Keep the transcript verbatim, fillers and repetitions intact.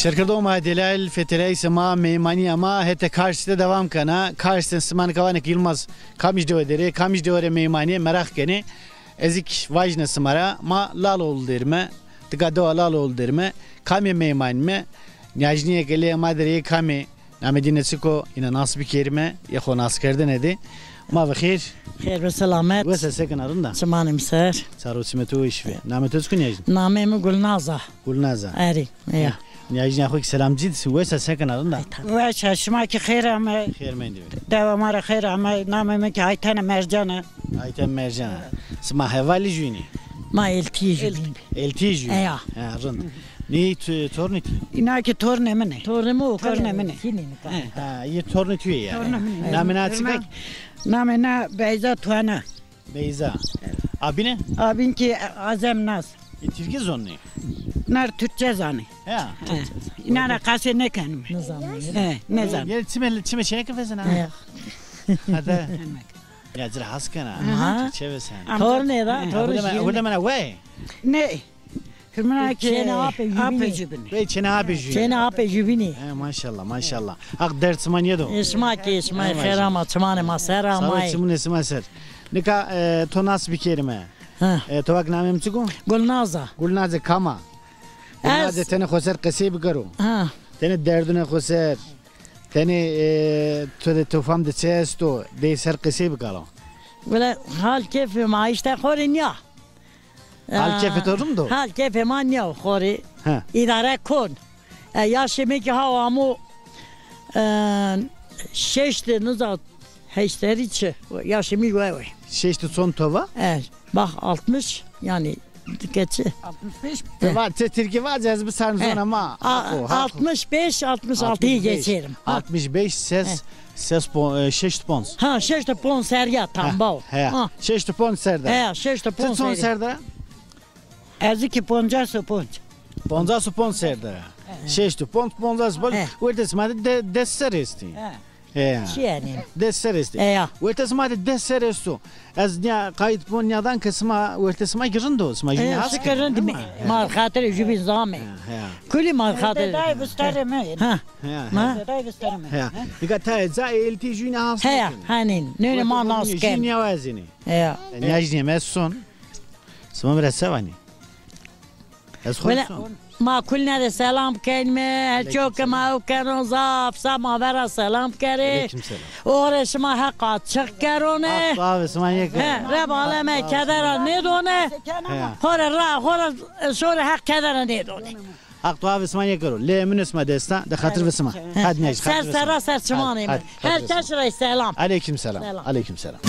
Serkerdoxê ma delal, feteleyê sima, meymanîya ma hete Kars de devam kena. Kars de sima nika vanê ke Yilmaz kamij dewe der ê, kamij dewe rê meymanî yê, meraq kenê. Ez kî vajîne sima ra, ma Laloğlu derîme, tika dewa Laloğlu derîme, kamê meymanîme, nîyajnîyê ke lê ma der ê kamê, namê dîne çik o, îna nas bikerîme, yê xo naskerdene de. Ma ve xêr. Xêr ve selamet. Wes a, se kena, rind a? Çimanê mi ser. Sar û çimê to weş bê. Namê to çik o nîyajnî? Namê mi Gulnaz a. Gulnaz a. Erê, ya. Nîyajnîya xo kî selam ci dî, wes a, se kena, rind a? Weş a, şima kî xêr ame. Xêr mendî bê. Dewa ma ra xêr ame. Namê mi kî Ayten Mercan a. Ayten Mercan a. Sima hevalî jûyînî? Ma eltîyê jûbînî. Eltîyê jûyînî. Eya. Ha, rind. Nê tu-, tornê tu? Îna kî tornê min ê. Tornê mi o. Tornê min ê. He. Ha, yê tornê tu yê yanî. Tornê min ê. Namê na çik a? Namê na Beyza Tuana. Beyza. Abîne? Abîn kî Azem Naz. E, tirkî zonê? Nar Türkçe zanê. Ya. He. Înan ra qasê nêkenîme. Nêzanê. He, nêzanê. Yê çimê, çimê çêneke vezena. He. Hadi. Ya, ci ra has kena. Aha. Çê vesen. Tornê da, tornê. Hurda mena, hurda mena wey. Ne? Hurmana ki çênê apê jubînî. Wey, çênê apê jubînî. Çênê apê jubînî. He, maşallah, maşallah. Haq derd sima nêdo. E, sima kî, sima xêr ama, çimanê ma ser ama. Sağ ol, çimanê sima ser. Nika, e, to nas bikerîme. Ha. E, to va ke namê mi çik o? Gulnaz a. Gulnazê kam a? Gulnazê tenê xo ser qesey bikero. Ha. Tenê derdunê xo ser. Tenê, e, to de, to fam de çi esto, dey ser qesey bikero. Wele hal kêfê ma îşte xo rê nîya. Hal kêfê to rind o? Hal kêfê ma nîya xo rê. Ha. Îdare kon. E, yaşê mi kî haw amo, e, şeştî, niza heşterî çi. Yaşê mi wewe. Şeştî çond to va? E, bak altmış, yanî, geçi. Altmış beş. Ti va, ti tirkî vace, ez bisarn zona ma. A, haqo, haqo. Altmış beş, altmış altıyı geçerim. Ha. Altmış beş, ses, ses pon-, e, şeştî ponc. Ha, şeştî ponc serî ya tam, baw. He, he. Ha. Şeştî ponc ser de. He, şeştî ponc serî. Ti çond ser de? Ez kî poncas û ponc. Poncas û ponc ser de. He. Şeştî ponc, poncas û ponc. He. Wertê sima de de-, des ser estî. He. He. Çi yanî? Des ser estî. He ya. Wertê sima de des ser esto. Ez nîya qayt bon nîyadan ke sima, wertê sima kî rind o, sima jûbînî has kenê. He, rind mi. He. Ma xatirê jûbîn zame. He, he. Kulî ma xatirê. Dayê vistarê mi. Ha. He, he. Ma? Dayê vistarê mi. He. Nika tayê ca eltî jûbînî has kenê. He, hanîn. Nêne ma nas ken. Jûbînî ya wazenî. He ya. E, nîyajnîyê mi ez son. Sima mi ra se vanî? Ez xo son. Ma kulîne rê selam kenîme, her çîyo ke ma ew keno zaf, sa ma vera selam kerê. Aleyküm selam. Oxirê şima Heq açiq kerone. Haq duavê sima yê kero. He, Reb aleme kedera nêdone. He. Xo rê ra, xo rê şorê Heq kedera nêdone. Haq duavê sima yê kero. Lê eminê sima desta, de xatir ve sima. He. Hadi nêj, ser sera ser çimanê mi. Her kes ra selam. Aleyküm selam. Selam. Aleyküm selam.